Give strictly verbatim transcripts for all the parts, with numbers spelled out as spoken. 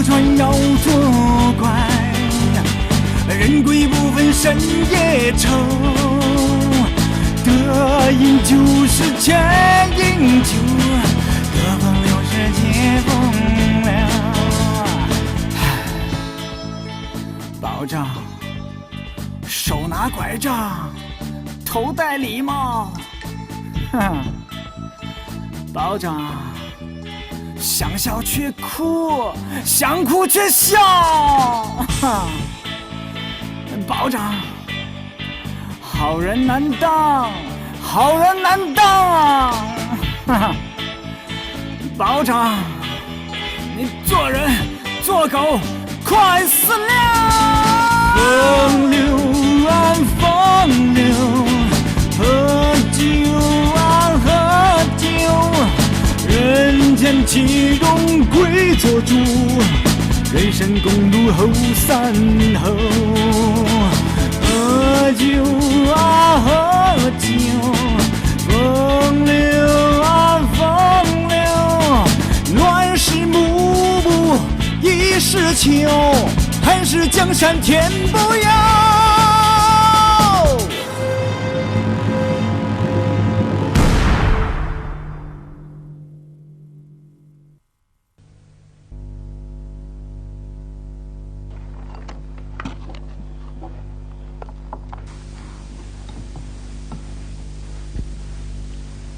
船要作怪，人鬼不分深夜愁。得饮酒是千饮酒，得风流是借风流。保长，手拿拐杖，头戴礼帽。哼，保长，想笑却哭，想哭却笑。哼，保长，好人难当，好人难当。哈哈。 保长，你做人做狗快死了！风流啊，风流，喝酒啊，喝酒，人间岂容跪做猪，人生公路后三后。喝酒啊，喝酒， 风流啊，风流，乱世幕布已是秋，寒食江山天不由。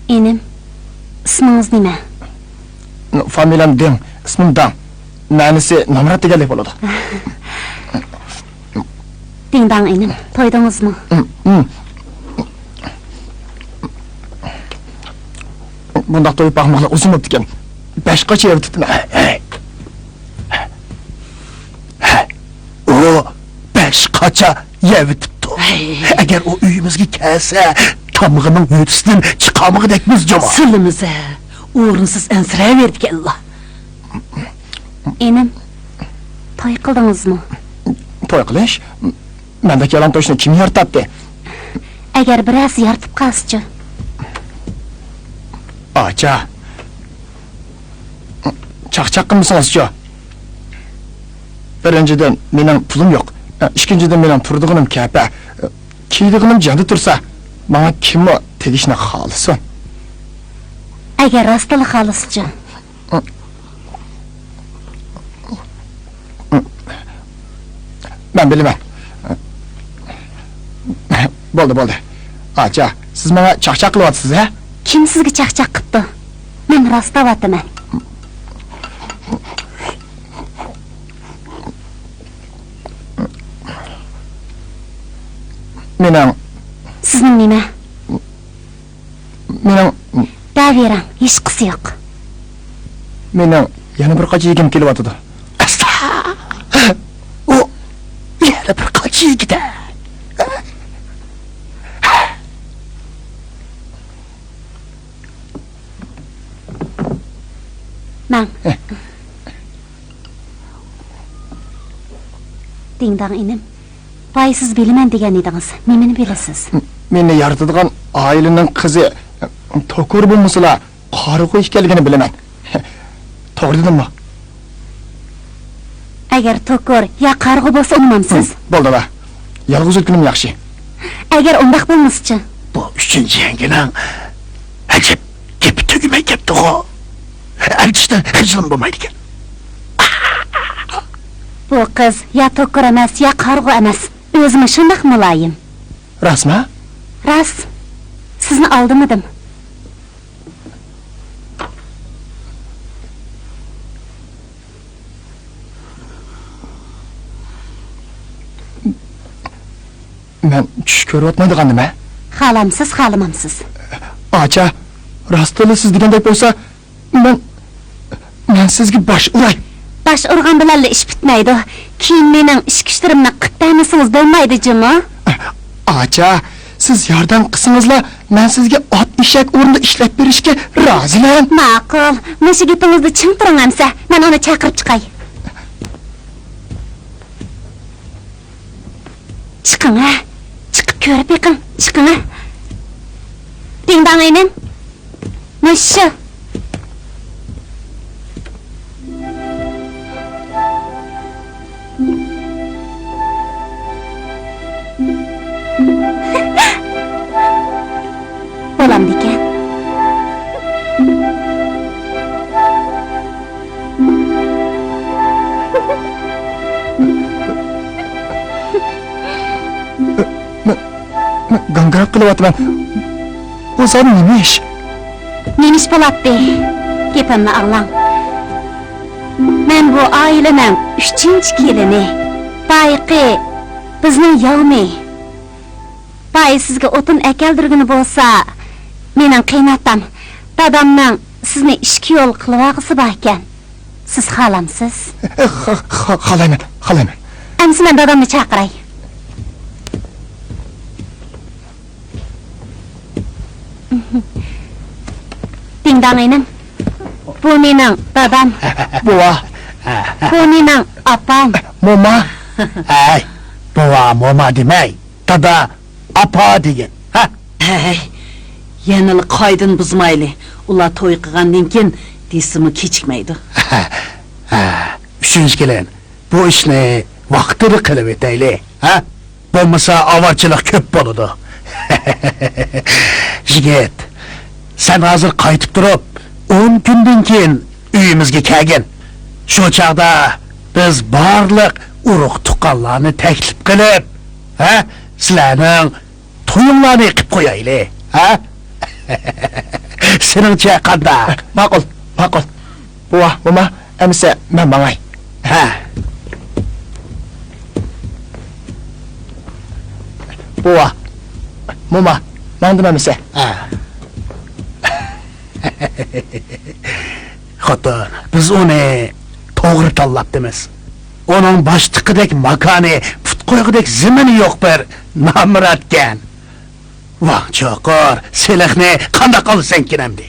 ئىنىم، ئىسمىڭىز نېمە؟ فامىلەم دىڭ، ئىسمىم داڭ. مەنىسى نامرات دېگەنلىك بولىدۇ. دىڭداڭ ئىنىم، تويدىڭىزمۇ؟ بۇنداق تويۇپ باقمىغىلى ئۇزۇن بوپتىكەن. بەش قاچا يەۋېتىپتىمەن. ئۇ بەش قاچا يەۋېتىپتۇ. ھەي. ئەگەر ئۇ ئۆيىمىزگە كەلسە، تامغىنىڭ ھۆددىسىدىن چىقالمىغۇدەكمىز جۇمۇ. سىلىمىز-ھە، ئورۇنسىز ئەنسىرەۋېرىدىكەنلا. ئىنىم، توي قىلدىڭىزمۇ؟ توي قىلىش؟ مەندەك يالاڭ توشنى كىم يارىتاتتى؟ ئەگەر بىرەرسى يارىتىپ قالسىچۇ؟ ئاچا، چاقچاق قىلمىسىڭىزچۇ؟ بىرىنچىدىن، مېنىڭ پۇلۇم يوق. ئىككىنچىدىن، مېنىڭ تۇرىدىغىنىم كەپە. كىيىدىغىنىم جاندا تۇرسا، ماڭا كىممۇ تېگىشنى خالىسۇن؟ ئەگەر راستلا خالىسىچۇ؟ مەن بىلىمەن. بولدى، بولدى. ئاچا، سىز ماڭا چاقچاق قىلىۋاتىسىز، ھە؟ كىم سىزگە چاقچاق قىپتۇ؟ مەن راست دەۋاتىمەن. مېنىڭ. سىزنىڭ نېمە؟ مېنىڭ. دەۋېرىڭ، ھېچقىسى يوق. مېنىڭ يەنە بىر قاچا يېگۈم كېلىۋاتىدۇ. ئەستا! ئۇ يەنە بىر قاچا يېگۈدە. ماڭ. دىڭداڭ ئىنىم، بايا سىز بىلىمەن دېگەن ئىدىڭىز. نېمىنى بىلىسىز؟ مېنى يارىتىدىغان ئائىلىنىڭ قىزى توكۇر بولمىسىلا، قارىغۇ ئىكەنلىكىنى بىلىمەن. توغرا دېدىممۇ؟ ئەگەر توكۇر يا قارىغۇ بولسا، ئۇنىمامسىز؟ بولدىلا. يالغۇز ئۆتكىنىم ياخشى. ئەگەر ئۇنداق بولمىسىچۇ؟ بۇ ئۈچىنچى يەڭگىنىڭ ئەجەب گېپى تۈگىمەي كەپتىغۇ. ئەلچىشتىن خىجىلىم بولمايدىكەن. بۇ قىز يا توكۇر ئەمەس، يا قارىغۇ ئەمەس. ئۆزىمۇ شۇنداق مۇلايىم. راستمۇ؟ راست. سىزنى ئالدىمىدىم. مەن چۈش كۆرۈۋاتمايدىغاندىمەن؟ خالامسىز، خالىمامسىز. ئاچا، راستلا سىز دېگەندەك بولسا، مەن، مەن سىزگە باش ئۇراي. باش ئۇرغان بىلەنلا ئىش پۈتمەيدۇ. كېيىن مېنىڭ ئىشىك ئىشلىرىمنى قىپ بەرمىسىڭىز بولمايدۇ جۇمۇ. ئاچا، سىز ياردەم قىلسىڭىزلا، مەن سىزگە ئات ئېشەك ئورنىدا ئىشلەپ بېرىشكە رازىمەن. ماقۇل، مۇشۇ گېپىڭىزدە چىڭ تۇرۇڭ ئەمسە، مەن ئۇنى چاقىرىپ چىقاي. چىقىڭ ھە، چىقىپ كۆرۈپ بېقىڭ، چىقىڭ ھە. دىڭداڭ ئىنىم، مۇشۇ. گاڭگىراپ قېلىۋاتىمەن. بۇ زادى نېمە ئىش؟ نېمە ئىش بولاتتى؟ گېپىمنى ئاڭلاڭ. مەن بۇ ئائىلىنىڭ ئۈچىنچى كېلىنى. بايىقى بىزنىڭ ياۋمى. بايا سىزگە ئوتۇن ئەكەلدۈرگىنى بولسا، مېنىڭ قېيىنئاتام، دادامنىڭ سىزنى ئىشكە يول قىلىۋالغۇسى باركەن. سىز خالامسىز؟ خا-، خا-، خالايمەن، خالايمەن. ئەمسە مەن دادامنى چاقىراي. دىڭداڭ ئىنىم، بۇ مېنىڭ دادام. بوۋا. بۇ مېنىڭ ئاپام. موما. ھەي، بوۋا، موما دېمەي. دادا، ئاپا دېگىن، ھە؟ ھەي، يەنىلا قائىدىنى بۇزمايلى. ئۇلار توي قىلغاندىن كېيىن دېسىمۇ كېچىكمەيدۇ. ھە، ئۈچىنچى كېلىن، بۇ ئىشنى ۋاقتىدا قىلىۋېتەيلى، ھە؟ بولمىسا ئاۋارىچىلىق كۆپ بولىدۇ. يىگىت، سەن ھازىر قايتىپ تۇرۇپ، ئون كۈندىن كېيىن ئۆيىمىزگە كەلگىن. شۇ چاغدا بىز بارلىق ئۇرۇق-تۇغقانلارنى تەكلىپ قىلىپ، ھە، سىلەرنىڭ تويۇڭلارنى قىپ قويايلى، ھە؟ سېنىڭچە قانداق؟ ماقۇل، ماقۇل. بوۋا، موما، ئەمىسە مەن ماڭاي. ھە. بوۋا، موما، ماڭدىم ئەمىسە. ھە. خوتۇن، بىز ئۇنى توغرا تاللاپتىمىز. ئۇنىڭ باش تىققۇدەك ماكانى، پۇت قويغۇدەك زېمىنى يوق بىر نامراتكەن. ۋاڭ چوقۇر، سېلىقنى قانداق ئالىسەنكىن ئەمدى؟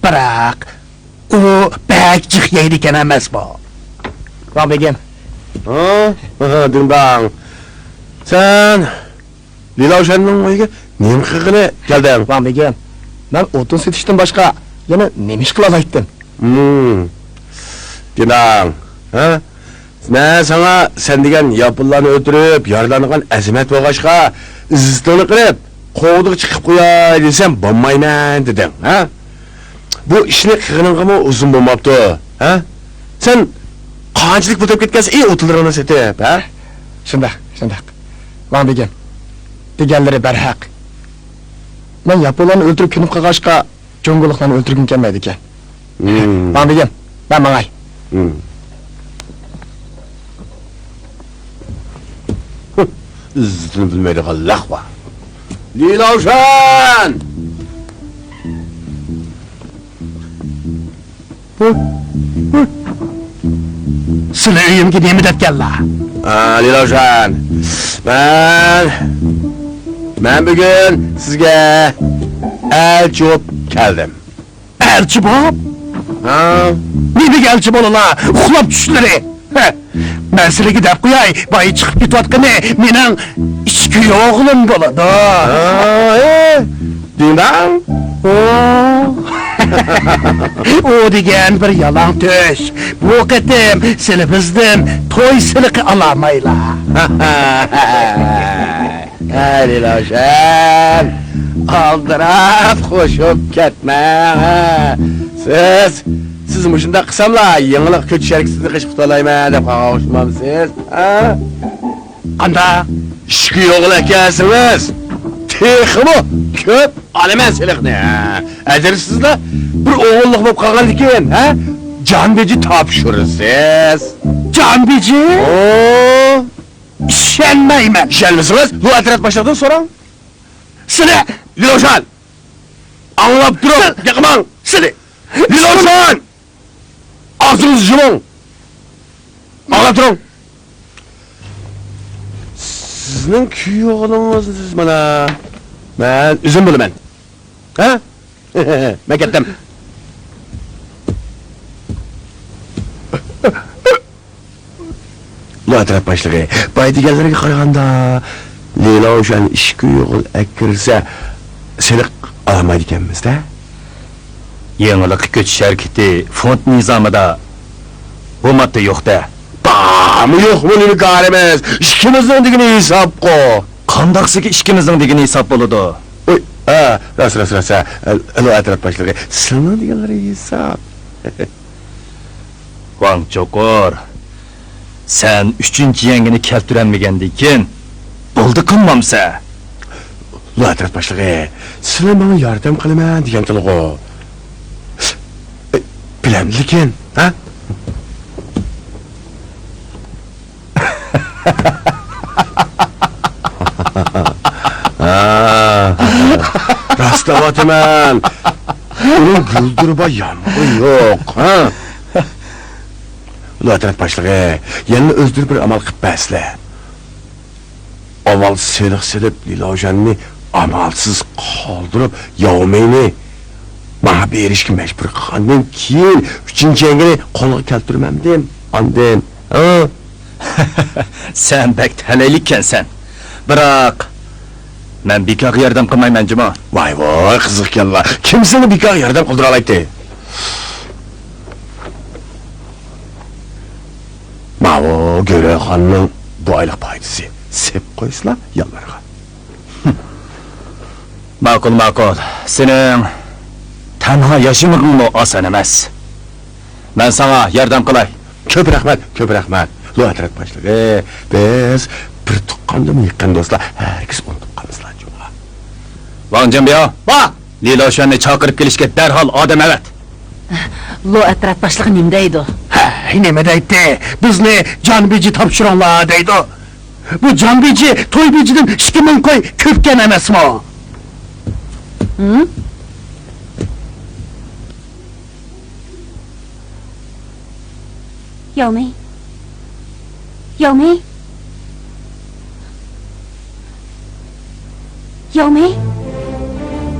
بىراق، ئۇ بەك جىق يەيدىكەن ئەمەسمۇ؟ ۋاڭ بېگىم. ھە؟ دىڭداڭ. سەن لىلاۋشەننىڭ ئۆيىگە نېمە قىلغىلى كەلدىڭ؟ ۋاڭ بېگىم، مەن ئوتۇن سېتىشتىن باشقا يەنە نېمە ئىش قىلالايتتىم؟ ھىم. دىڭداڭ، ھە؟ مەن ساڭا سەن دېگەن ياپونلارنى ئۆلتۈرۈپ يارىلانغان ئەزىمەت بولغاچقا، ئىززىتىڭنى قىلىپ، قوغدىغا چىقىپ قوياي دېسەم بولمايمەن دېدىڭ، ھە؟ بۇ ئىشنى قىلغىنىڭغىمۇ ئۇزۇن بولماپتۇ، ھە؟ سەن قانچىلىك پۇل تېپىپ كەتكەنسەن، ئى، ئوتۇنلىرىڭنى سېتىپ، ھە؟ شۇنداق، شۇنداق. ۋاڭ بېگىم، دېگەنلىرى بەرھەق. مەن ياپونلارنى ئۆلتۈرۈپ كۈنۈم قىلغاچقا، جۇڭگولۇقلارنى ئۆلتۈرگۈم كەلمەيدىكەن. ھىم. ۋاڭ بېگىم، مەن ماڭاي. ھىم. ئىززىتىنى بىلمەيدىغان لەقۋا. لىلاۋشەن! سىلى ئۆيۈمگە نېمە دەپ كەللا؟ ئا، لىلاۋشەن، مەن، مەن بۈگۈن سىزگە ئەلچى بولۇپ كەلدىم. ئەلچى بولۇپ؟ ھا؟ نېمىگە ئەلچى بولىلا؟ ئۇخلاپ چۈشلىرى. ھە، مەن سىلىگە دەپ قوياي، بايا چىقىپ كېتىۋاتقىنى مېنىڭ ئىچكى ئوغلۇم بولىدۇ. ھا، ئى، دىڭداڭ. ئۇ، ئۇ دېگەن بىر يالاڭ تۆش. بۇ قېتىم سىلى بىزدىن توي سېلىقى ئالالمايلا. ھەي، لىلاۋشەن، ئالدىراپ خوش بولۇپ كەتمەڭ، ھە. سىز، سىز مۇشۇنداق قىلساملا يېڭىلىق كۆچۈش ھەرىكىتىدىن قېچىپ قۇتۇلالايمەن دەپ قالغان ئوخشىمامسىز، ھە؟ قانداق؟ ئىككى ئوغۇل ئەكەلسىڭىز، تېخىمۇ كۆپ ئالىمەن سېلىقنى، ھە. ئەجەلسىزلا بىر ئوغۇللۇق بولۇپ قالغاندىكىن، ھە؟ جان بېجى تاپشۇرىسىز. جان بېجى؟ ئو! ئىشەنمەيمەن. ئىشەنمىسىڭىز، بۇ ئەترەت باشلىقىدىن سوراڭ. سىلى! لىلوشان! ئاڭلاپ تۇرۇڭ! يىقماڭ! سىلى! لىلوشان! ئاغزىڭىزنى يۇمۇڭ! ئاڭلاپ تۇرۇڭ! سىزنىڭ كۈيئوغلىڭىزنى سىز مانا مەن ئۆزۈم بىلىمەن. ھە؟ مەن كەتتىم. ئۇلار ئەترەت باشلىقى باي دېگەنلىرىگە قارىغاندا، لىلوشان ئىككى ئوغۇل ئەكىرسە، سېلىق ئالالمايدىكەنمىز-دە. يېڭىلىققا كۆچۈش ھەرىكىتى فوند نىزامىدا بۇ ماددا يوق-دە. بارمۇ يوقمۇ نېمە كارىمىز؟ ئىككىمىزنىڭ دېگىنى ھېسابقۇ. قانداقسىكى ئىككىمىزنىڭ دېگىنى ھېساب بولىدۇ؟ ئۇي، ھە، راست، راست، راست، ھە. ئەلۋەتتە، ئەترەت باشلىقى، سىلىنىڭ دېگەنلىرى ھېساب. ۋاڭ چوقۇر، سەن ئۈچىنچى يەڭگىنى كەلتۈرەلمىگەندىكىن، بۇ قىلدى قىلمامسە؟ لو ئەترەت باشلىقى، سىلەر ماڭا ياردەم قىلىمەن دېگەنتىلىغۇ. ئە، بىلەمدىكىن، ھە؟ ھا، راستلاۋاتىمەن. ئۇنىڭ گۈلدۈربا يامىقى يوق، ھا؟ لو ئەترەت باشلىقى، يەنە ئۆزلىرى بىر ئامال قىلىپ بەرسىلە. ئاۋۋال سېلىق سېلىپ، لىلاۋشەننى ئامالسىز قالدۇرۇپ، ياۋمېينى ماڭا بېرىشكە مەجبۇر قىلغاندىن كېيىن، ئۈچىنچى يەڭگىنى قولغا كەلتۈرمەمدىم. ئاندىن، ھە؟ سەن بەك تەلەيلىككەنسەن. بىراق، مەن بىكارغا ياردەم قىلمايمەن جۇمۇ. ۋاي ۋاي، قىزىقكەنلا. كىم سېنى بىكارغا ياردەم قىلدۇرالايتتى؟ ماۋۇ گۆرەخاننىڭ بۇ ئايلىق پايدىسى. سېپ قويسىلا يانلارغا. ماقۇل، ماقۇل. سېنىڭ تەنھا ياشىمىقىڭمۇ ئاسان ئەمەس. مەن ساڭا ياردەم قىلاي. كۆپ رەھمەت، كۆپ رەھمەت. لو ئەترەت باشلىقى، بىز بىر تۇغقاندىنمۇ يېقىن دوستلار، ھەرگىز ئۇنتۇپ قالمىسىلا جۇمۇ. ۋاڭ جىنبياۋ. ۋا! لىلاۋشەننى چاقىرىپ كېلىشكە دەرھال ئادەم ئەۋەت. لو ئەترەت باشلىقى نېمە دەيدۇ؟ ھەي، نېمە دەيتتى؟ بىزنى جانبىجى تاپشۇرۇڭلار دەيدۇ. بۇ جانبىجى تويبىجىدىن ئىككى مىڭ كوي كۆپكەن ئەمەسمۇ؟ ھىم؟ ياۋمېي. ياۋمېي. ياۋمېي.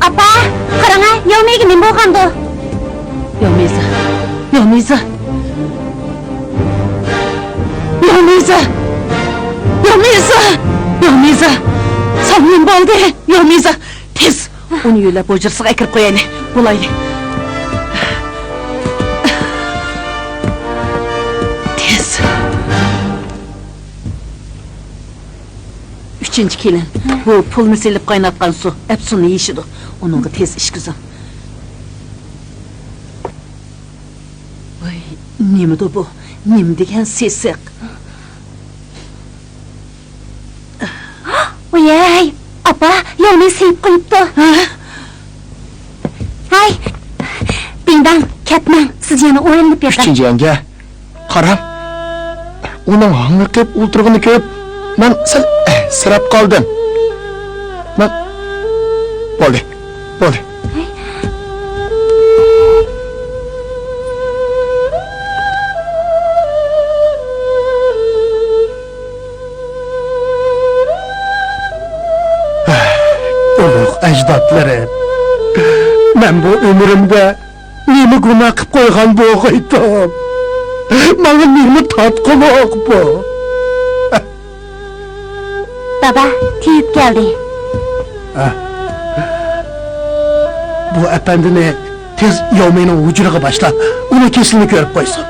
ئاپا، قاراڭا، ياۋمېيگە نېمە بولغاندۇ؟ ياۋمېيزا. ياۋمېيزا. ياۋمېيزا. ياۋمېيزا. ياۋمېيزا. ساڭا نېمە بولدى؟ ياۋمېيزا. تېز! ئۇنى يۆلەپ ھۇجرىسىغا ئەكىرىپ قويايلى. بولايلى. تېز! ئۈچىنچى كېلىن، بۇ پۇلنى سېلىپ قايناتقان سۇ ئەپسۇنى يېشىدۇ. ئۇنىڭغا تېز ئىچكۈزۈڭ. ۋاي، نېمىدۇ بۇ؟ نېمە دېگەن سېسىق؟ ۋىيەي، ئاپا، ياۋمېي سېيىپ قويۇپتۇ. ھە؟ ھەي، دىڭداڭ، كەتمەڭ، سىز يەنە ئويلىنىپ بېقىڭ. ئۈچىنچى يەڭگە، قاراڭ، ئۇنىڭ ھاڭۋېقىپ ئولتۇرغىنىنى كۆرۈپ، مەن سەل ئەنسىرەپ قالدىم. مەن، بولدى. بولدى. ئۇلۇغ ئەجدادلىرىم، مەن بۇ ئۆمرۈمدە نېمە گۇناھ قىپ قويغان بولغىيتتۇم؟ ماڭا نېمە تارتقۇلۇق بۇ؟ دادا، تېۋىپ كەلدى. ھە. بۇ ئەپەندىنى تېز ياۋمېينىڭ ھۇجرىغا باشلا، ئۇنىڭ كېسىلىنى كۆرۈپ قويسۇن.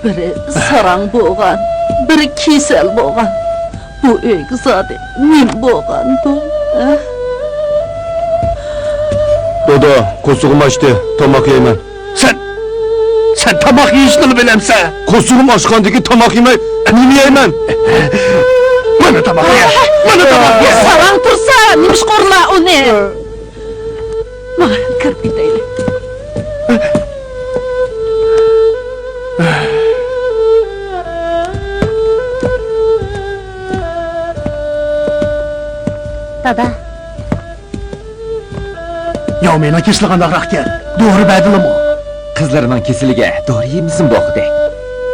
بىرى ساراڭ بولغان، بىرى كېسەل بولغان. بۇ ئۆيگە زادى نېمە بولغاندۇ؟ ھە؟ دادا، قورسىقىم ئاچتى، تاماق يەيمەن. سەن، سەن تاماق يېيىشنىلا بىلەمسەن؟ قورسىقىم ئاچقاندىن كېيىن تاماق يېمەي، نېمە يەيمەن؟ مانا تاماق يە، مانا تاماق يە. ساراڭ تۇرسا، نېمىشقا ئۇرلا ئۇنى؟ ماڭا كىرىپ كېتەيلى. دادا. ياۋمېينىڭ كېسىلى قانداقراقكەن؟ دورا بەردىلىمۇ؟ قىزلىرىنىڭ كېسىلىگە دورا يېمىسىمۇ بولغۇدەك.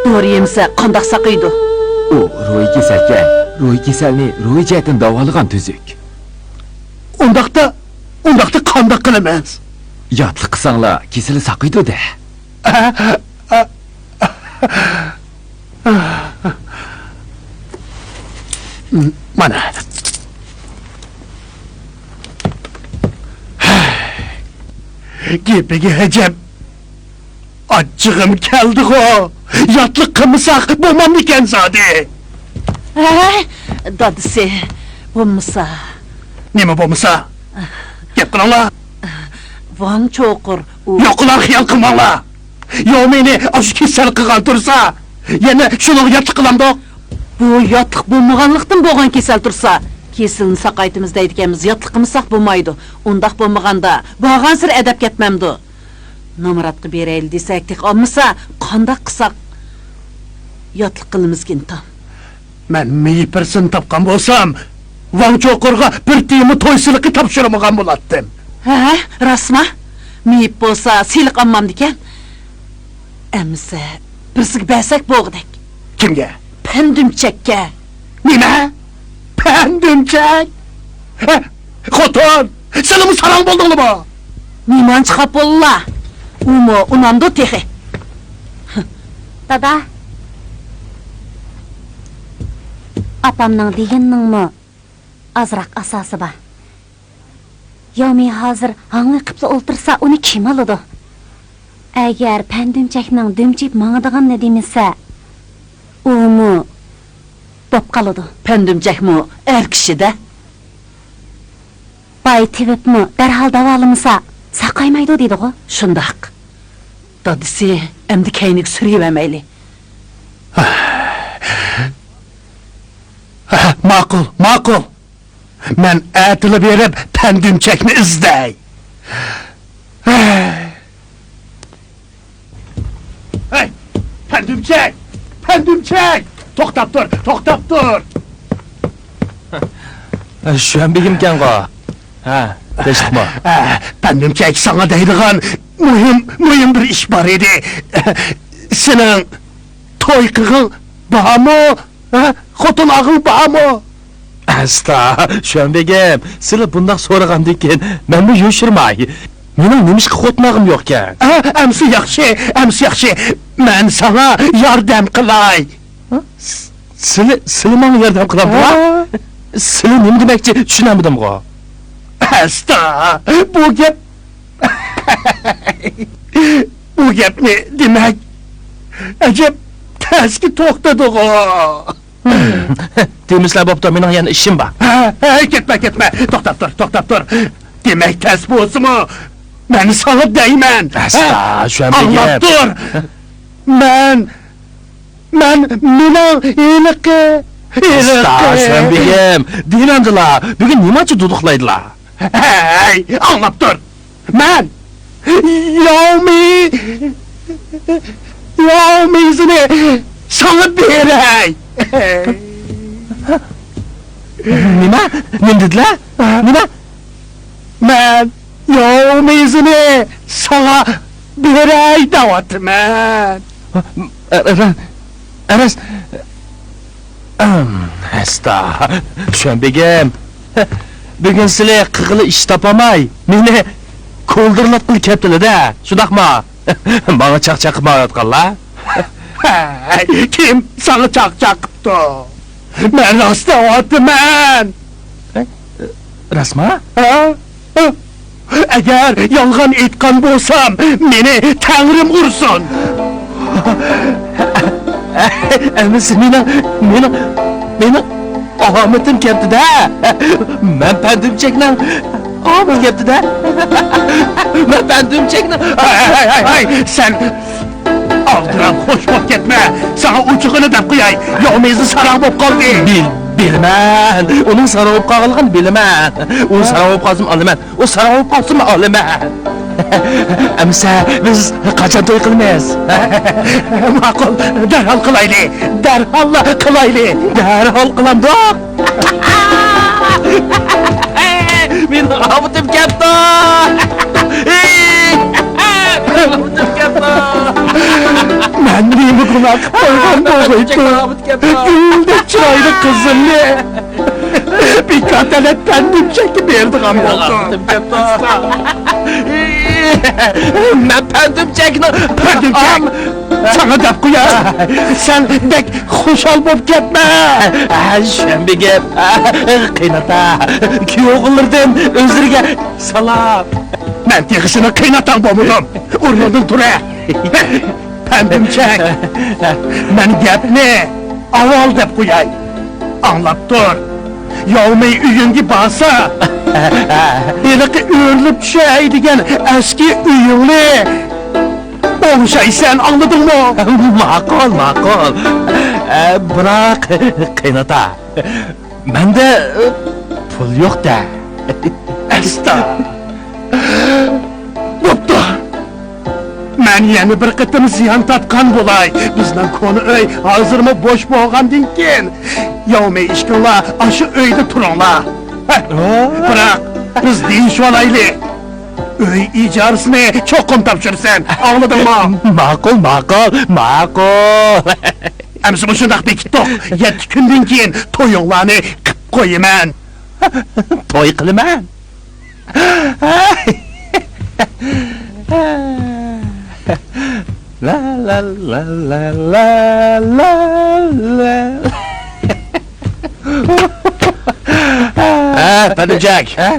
دورا يېمىسە قانداق ساقىيىدۇ؟ ئۇ روھىي كېسەلكەن. روھىي كېسەلنى روھىي جەھەتتىن داۋالىغان تۈزۈك. ئۇنداقتا، ئۇنداقتا قانداق قىلىمىز؟ ياتلىق قىلساڭلار كېسىلى ساقىيىدۇ-دە. مانا. گېپىگە ئەجەب ئاچچىقىم كەلدىغۇ. ياتلىق قىلمىساق بولمامدىكەن زادى. ھەي، دادىسى، بولمىسا. نېمە بولمىسا؟ گەپ قىلىڭلار. ۋاڭ چوقۇر، ئۇ. يوقىلار، خىيال قىلماڭلار. ياۋمېينى ئاشۇ كېسەل قىلغان تۇرسا، يەنە شۇنىڭغا ياتلىق قىلامدۇق؟ بۇ ياتلىق بولمىغانلىقتىن بولغان كېسەل تۇرسا، كېسىلنى ساقايتىمىز دەيدىكەنمىز، ياتلىق قىلمىساق بولمايدۇ. ئۇنداق بولمىغاندا، بارغانسېرى ئەدەپ كەتمەمدۇ؟ نامراتقا بېرەيلى دېسەك، تېخى ئالمىسا، قانداق قىلساق ياتلىق قىلىمىزكىن تاڭ؟ مەن مېيىپ بىرسىنى تاپقان بولسام، ۋاڭ چوقۇرغا بىر تىيىنمۇ توي سېلىقى تاپشۇرمىغان بولاتتىم. ھە، راستما؟ مېيىپ بولسا سېلىق ئالمامدىكەن. ئەمىسە، بىرسىگە بەرسەك بولغۇدەك. كىمگە؟ پەندۈمچەككە. نېمە؟ پەندۈمچەك؟ ھە، خوتۇن، سىلىمۇ ساراڭ بولدۇڭلىمۇ؟ نېمانچە خاپا بوللا؟ ئۇمۇ ئۇنامدۇ تېخى؟ دادا، ئاپامنىڭ دېگىنىنىڭمۇ ئازراق ئاساسى بار. ياۋمى ھازىر ھاڭۋېقىپلا ئولتۇرسا، ئۇنى كىم ئالىدۇ؟ ئەگەر پەندۈمچەكنىڭ دۈمچىيىپ ماڭىدىغىنىنى دېمىسە، ئۇمۇ بوپ قالىدۇ. پەندۈمچەكمۇ ئەر كىشىدە. باي تېۋىپمۇ دەرھال داۋالىمىسا، ساقايمايدۇ دېدىغۇ؟ شۇنداق. دادىسى ئەمدى كەينىگە سۈرۈۋەرمەيلى. ماقۇل، ماقۇل. مەن ئەتىلا بېرىپ پەندۈمچەكنى ئىزدەي. ھەي، پەندۈمچەك! پەندۈمچەك! توختاپ تۇر، توختاپ تۇر! شۈەنبېگىمكەنغۇ؟ ھە، تىنچلىقمۇ؟ ھە، پەندۈمچەك ساڭا دەيدىغان مۇھىم، مۇھىم بىر ئىش بار ئىدى. سېنىڭ توي قىلغۇڭ بارمۇ؟ ھە؟ خوتۇن ئالغۇڭ بارمۇ؟ ئەستا، شۈەنبېگىم، سىلى بۇنداق سورىغاندىن كېيىن مەنمۇ يوشۇرماي. مېنىڭ نېمىشقا خوتۇن ئالغۇم يوقكەن؟ ھە، ئەمسە ياخشى، ئەمسە ياخشى. مەن ساڭا ياردەم قىلاي. ھە؟ س-، سىلى، سىلى ماڭا ياردەم قىلامدىلا؟ ھە. سىلى نېمە دېمەكچى؟ چۈشىنەلمىدىمغۇ؟ ئەستا، بۇ گەپ، بۇ گەپنى دېمەك، ئەجەب تەسكە توختىدىغۇ. دېمىسىلە بوپتۇ، مېنىڭ يەنە ئىشىم بار. ھە، ھە، كەتمە، كەتمە. توختاپ تۇر، توختاپ تۇر. دېمەك تەس بولسىمۇ، مەن ساڭا دەيمەن. ئەستا، ھە؟ شۇ ئەمدى ئاڭلاپ گەپ. تۇر. مەن، مەن، مېنىڭ ھېلىقى، ھېلىقى. ئەستا، شۇ ئەمدى گەپ. دېمەمدىلا، بۈگۈن نېمانچە دۇدۇقلايدىلا؟ ھەي، ئاڭلاپ تۇر. مەن ياۋمى، ياۋمىزىنى ساڭا بېرەي. نېمە؟ نېمە دېدىلە؟ نېمە؟ مەن ياۋمىزىنى ساڭا بېرەي دەۋاتىمەن. ئە، ئە، ئەرەس، ئەم، ئەستا، شۈەنبېگىم، بۈگۈن سىلى قىلغىلى ئىش تاپالماي، مېنى كولدۇرلاتقىلى كەپتىلە-دە، شۇنداقمۇ؟ ماڭا چاقچاق قىلمايۋاتقانلا؟ ھەي، كىم ساڭا چاقچاق قىپتۇ؟ مەن راست دەۋاتىمەن. ھە؟ راستما؟ ھە؟ ئەگەر يالغان ئېيتقان بولسام، مېنى تەڭرىم ئۇرسۇن! ئەمىسە مېنىڭ، مېنىڭ، مېنىڭ ئامىتىم كەپتۇ-دە! مەن پەندۈمچەكنىڭ ئامىتى كەپتۇ-دە! مەن پەندۈمچەكنىڭ، ھەي، ھەي، ھەي، ھەي، سەن ئالدىراپ خوش بوپ كەتمە. ساڭا ئوچۇقىنى دەپ قوياي. ياۋمىزى ساراڭ بوپ قالدى. بىل-، بىلىمەن. ئۇنىڭ ساراڭ بوپ قالغانلىقىنى بىلىمەن. ئۇ ساراڭ بوپ قالسىمۇ ئالىمەن. ئۇ ساراڭ بوپ قالسىمۇ ئالىمەن. ئەمىسە بىز قاچان توي قىلىمىز؟ ماقۇل، دەرھال قىلايلى. دەرھاللا قىلايلى. دەرھال قىلامدۇق. مېنىڭ ئامىتىم كەپتۇ! مېنىڭ ئامىتىم كەپتۇ! مەن نېمە گۇناھ قىلىپ قويغان بولغىيتتىم؟ گۈلدەك چىرايلىق قىزىمنى بىكار تەلەت پەندۈمچەككە بېرىدىغان بولدۇم. مەن پەندۈمچەكنىڭ پەندۈمچەك! ساڭا دەپ قوياي، سەن بەك خۇشال بوپ كەتمە. ھە، شۇ بىر گەپ. قېيناتا، كۈيئوغۇللىرىدىن ئۆزلىرىگە سالام. مەن تېخى سېنىڭ قېيناتاڭ بولمىدىم. ئورنۇڭدىن تۇرە. پەندۈمچەك، مەن گەپنى ئاۋۋال دەپ قوياي. ئاڭلاپ تۇر. ياۋمىي ئۆيۈڭگە بارسا، ھېلىقى ئۆرۈلۈپ چۈشەي دېگەن ئەسكى ئۆيۈڭنى ئوڭشايسەن، ئاڭلىدىڭمۇ؟ ماقۇل، ماقۇل. ئە، بىراق، قېيناتا، مەندە، ئە، پۇل يوق-دە. ئەستا. بوپتۇ. مەن يەنە بىر قېتىم زىيان تارتقان بولاي. بىزنىڭ كونا ئۆي ھازىرمۇ بوش بولغاندىن كېيىن، ياۋمېي ئىككىڭلار ئاشۇ ئۆيدە تۇرۇڭلار. ھە، بىراق، بىز دېيىشىۋالايلى. ئۆي ئىجارىسىنى چوقۇم تاپشۇرىسەن. ئاڭلىدىڭمۇ؟ ماقۇل، ماقۇل، ماقۇل. ئەمسە مۇشۇنداق بېكىتتۇق. يەتتە كۈندىن كېيىن تويۇڭلارنى قىپ قويىمەن. توي قىلىمەن. لا، لا، لا، لا، لا، لا، لا. ھە، پەدىجەك. ھە؟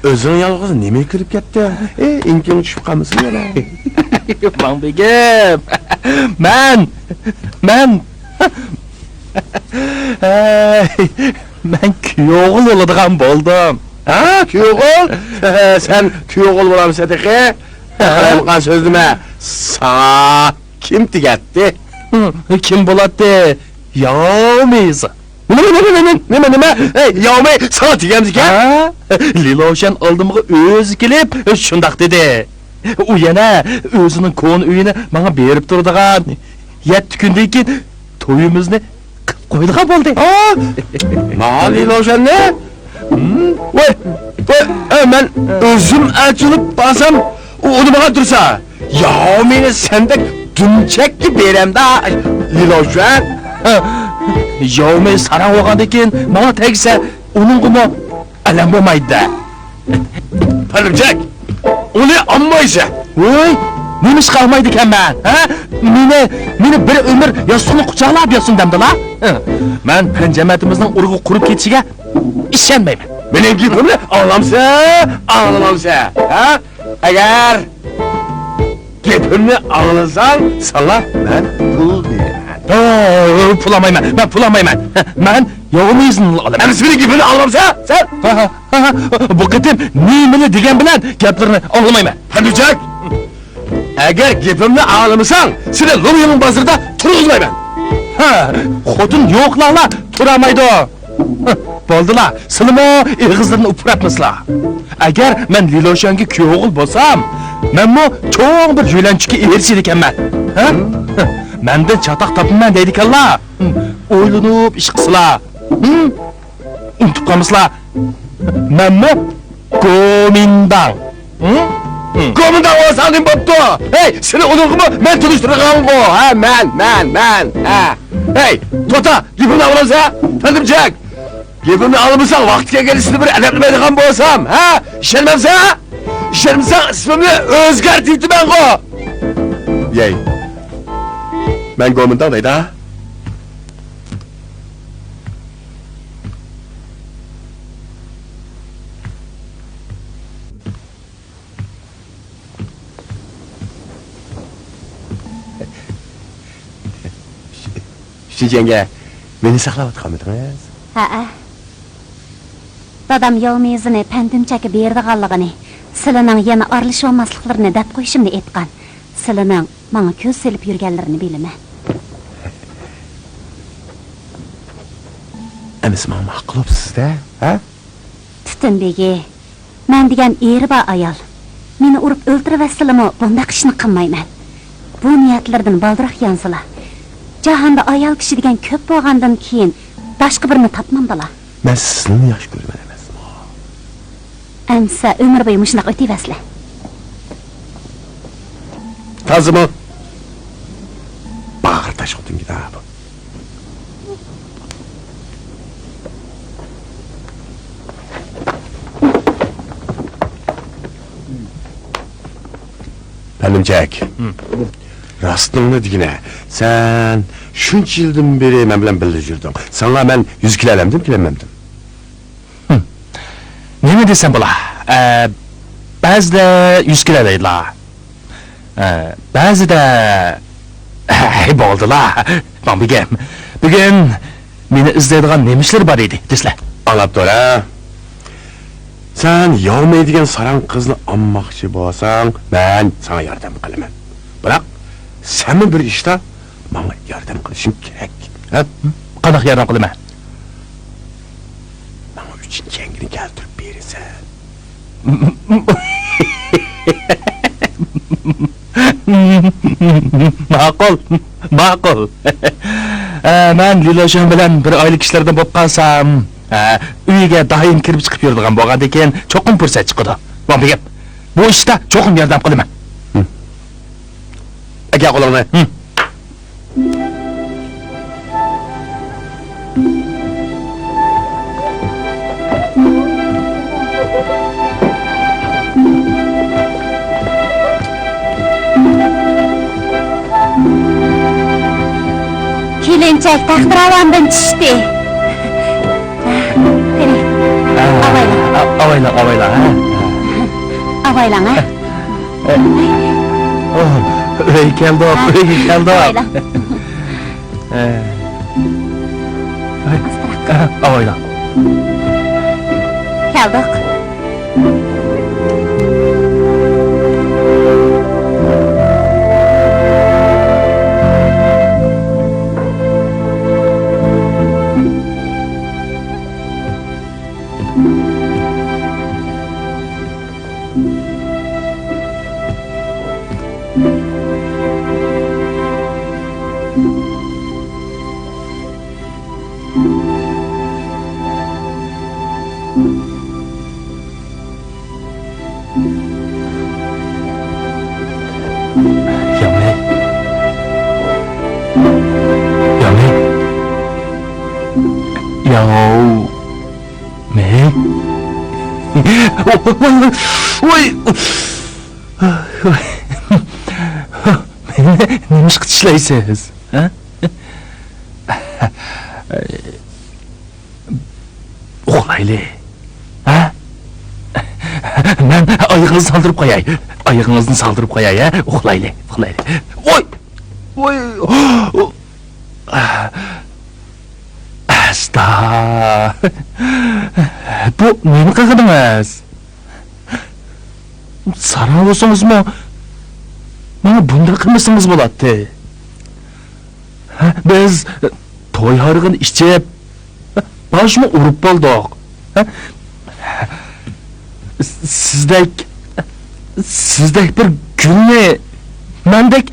ئۆزۈڭ يالغۇز نېمە كىرىپ كەتتىڭ؟ ئى، ئېڭىكىڭ چۈشۈپ قالمىسۇن يەنە. ماڭبېگىم، مەن، مەن، ھەي، مەن كۈيئوغۇل بولىدىغان بولدۇم. ھە، كۈيئوغۇل؟ سەن كۈيئوغۇل بولامسەن تېخى؟ ھە؟ قالايمىقان سۆزلىمە. ساڭا كىم تېگەتتى؟ ھە، كىم بولاتتى؟ ياۋمېيزا. نېمە، نېمە، نېمە، نېمە، نېمە؟ ھەي، ياۋمېي ساڭا تېگەمدىكەن؟ ھە؟ لىلوشەن ئالدىمغا ئۆزى كېلىپ شۇنداق دېدى. ئۇ يەنە ئۆزىنىڭ كونا ئۆيىنى ماڭا بېرىپ تۇرىدىغان، يەتتە كۈندىن كېيىن تويىمىزنى قىلىپ قويىدىغان بولدى. ھە؟ ماڭا لىلوشەننى؟ ھىم؟ ۋاي، ۋاي، ئە، مەن ئۆزۈم ئەلچى بولۇپ بارسام، ئۇ ئۇنىمىغان تۇرسا، ياۋمېينى سەندەك دۈمچەككە بېرەمدا، لىلوشۈەن. ياۋمېي ساراڭ بولغاندىن كېيىن ماڭا تەگسە، ئۇنىڭغىمۇ ئەلەم بولمايدۇ-دە. پەدىجەك، ئۇنى ئالمايسەن. ۋوي، نېمىشقا ئالمايدىكەنمەن، ھە؟ مېنى، مېنى بىر ئۆمۈر ياستۇقنى قۇچاقلاپ ياتسۇن دەمدىلا؟ مەن پەن جەمەتىمىزنىڭ ئۇرغۇپ قۇرۇپ كېتىشىگە ئىشەنمەيمەن. مېنىڭ گېپىمنى ئاڭلامسەن، ئاڭلىمامسەن، ھە؟ ئەگەر گېپىمنى ئاڭلىساڭ، ساڭا مەن پۇل بېرىمەن. ھە، پۇل ئالمايمەن، مەن پۇل ئالمايمەن. مەن ياۋمېيزنى ئالىمەن. ئەمىسە مېنىڭ گېپىمنى ئاڭلامسەن، سەن؟ ھە، ھە، ھە، ھە. بۇ قېتىم نېمىلا دېگەن بىلەن گەپلىرىنى ئاڭلىمايمەن. پەدىجەك! ئەگەر گېپىمنى ئاڭلىمىساڭ، سېنى لۇڭيىڭ بازىرىدا تۇرغۇزمايمەن. ھە، خوتۇن يوقلارلا تۇرالمايدۇ. ھە، بولدىلا، سىلىمۇ ئېغىزلىرىنى ئۇپراتمىسىلا. ئەگەر مەن لىلوشەنگە كۈيئوغۇل بولسام، مەنمۇ چوڭ بىر يۆلەنچۈككە ئېرىشىدىكەنمەن. ھە؟ ھە، مەندىن چاتاق تاپىمەن دەيدىكەنلا. ھە، ئويلىنىپ ئىش قىلسىلا. ھە؟ ئۇنتۇپ قالمىسىلا، مەنمۇ گومىنداڭ. ھە؟ ھە. گومىنداڭ بولساڭ نېمە بوپتۇ؟ ھەي، سېنى ئۇنىڭغىمۇ مەن تونۇشتۇرغانغۇ. ھە، مەن، مەن، مەن. ھە. ھەي، توختا، گېپىمنى ئاڭلامسەن؟ پەدىجەك. گېپىمنى ئاڭلىمىساڭ، ۋاقتى كەلگەندە سېنى بىر ئەدەپلىمەيدىغان بولسام، ھە؟ ئىشەنمەمسەن؟ ئىشەنمىسەڭ، ئىسمىمنى ئۆزگەرتىۋېتىمەنغۇ. يەي. مەن گومىنداڭ دەيدۇ. شىنجيەنگە مېنى ساقلاۋاتقانمىدىڭىز؟ ھەئە. دادام ياۋمېيزىنى پەندۈمچەككە بېرىدىغانلىقىنى، سىلىنىڭ يەنە ئارىلىشىۋالماسلىقلىرىنى دەپ قويۇشۇمنى ئېيتقان. سىلىنىڭ ماڭا كۆز سېلىپ يۈرگەنلىرىنى بىلىمەن. ئەمىسە ماڭا ماقۇل بوپسىز-دە، ھە؟ تۈتۈن بېگى، مەن دېگەن ئېرى بار ئايال. مېنى ئۇرۇپ ئۆلتۈرۈۋەتسىلىمۇ بۇنداق ئىشنى قىلمايمەن. بۇ نىيەتلىرىدىن بالدۇراق يانسىلا. جاھاندا ئايال كىشى دېگەن كۆپ بولغاندىن كېيىن باشقا بىرنى تاپمامدىلا. مەن سىزنىمۇ ياخشى كۆرىمەن ئەمەسمۇ؟ ئەمسە ئۆمۈر بويى مۇشۇنداق ئۆتۈۋەرسىلە. تازىمۇ؟ باغرى تاش خوتۇنكەن-دە بۇ. پەننىمچەك. ھىم. راستىڭنى دېگىنە، سەن شۇنچە يىلدىن بېرى مەن بىلەن بىللە يۈردۈڭ. ساڭا مەن يۈز كېلەلەمدىم، كېلەلمەمدىم؟ ھىم. نېمە دېسەم بولا؟ ئە، بەزىدە يۈز كېلەلەيدىلا. ئە، بەزىدە، ھەي، بولدىلا. ماڭ بېگىم، بۈگۈن مېنى ئىزدەيدىغان نېمە ئىشلىرى بار ئىدى، دېسىلە. ئاڭلاپ تۇر، ھە. سەن ياۋمېي دېگەن ساراڭ قىزنى ئالماقچى بولساڭ، مەن ساڭا ياردەم قىلىمەن. بىراق، سەنمۇ بىر ئىشتا ماڭا ياردەم قىلىشىڭ كېرەك. ھە؟ قانداق ياردەم قىلىمەن؟ ماڭا ئۈچىنچى يەڭگىنى كەلتۈرۈپ بېرىسەن. ماقۇل، ماقۇل. ئە، مەن لىلوشۈەن بىلەن بىر ئائىلە كىشىلىرىدىن بولۇپ قالسام، ئە، ئۆيىگە دائىم كىرىپ چىقىپ يۈرىدىغان بولغاندىكىن چوقۇم پۇرسەت چىقىدۇ. ماڭا بېقىپ، بۇ ئىشتا چوقۇم ياردەم قىلىمەن. ئەكە قولۇڭنى. كېلىنچەك تەختىراۋاندىن چۈشتى. قېنى، ئاۋايلاڭ. ئاۋايلاڭ، ئاۋايلاڭ، ھە؟ ئاۋايلاڭ، ھە؟ ئۆي كەلدۇق، ئۆيگە كەلدۇق. ئاۋايلاڭ. ئاۋايلاڭ. كەلدۇق. يامەي. يامەي. ياۋ. مەي. ۋاي، ۋاي، ۋاي. ۋاي. مېنى نېمىشقا چىشلەيسىز؟ ھە؟ ئۇخلايلى. ھە؟ مەن ئايىغىڭىزنى سالدۇرۇپ قوياي. ئايىغىڭىزنى سالدۇرۇپ قوياي، ھە؟ ئۇخلايلى، ئۇخلايلى. ۋاي! ۋاي! ئەستا! بۇ نېمە قىلغىنىڭىز؟ ساراڭ بولسىڭىزمۇ، ماڭا بۇنداق قىلمىسىڭىز بولاتتى. ھە، بىز توي ھارىقىنى ئىچىپ، باشمۇ ئۇرۇپ بولدۇق. ھە؟ سىزدەك، سىزدەك بىر گۈلنى مەندەك،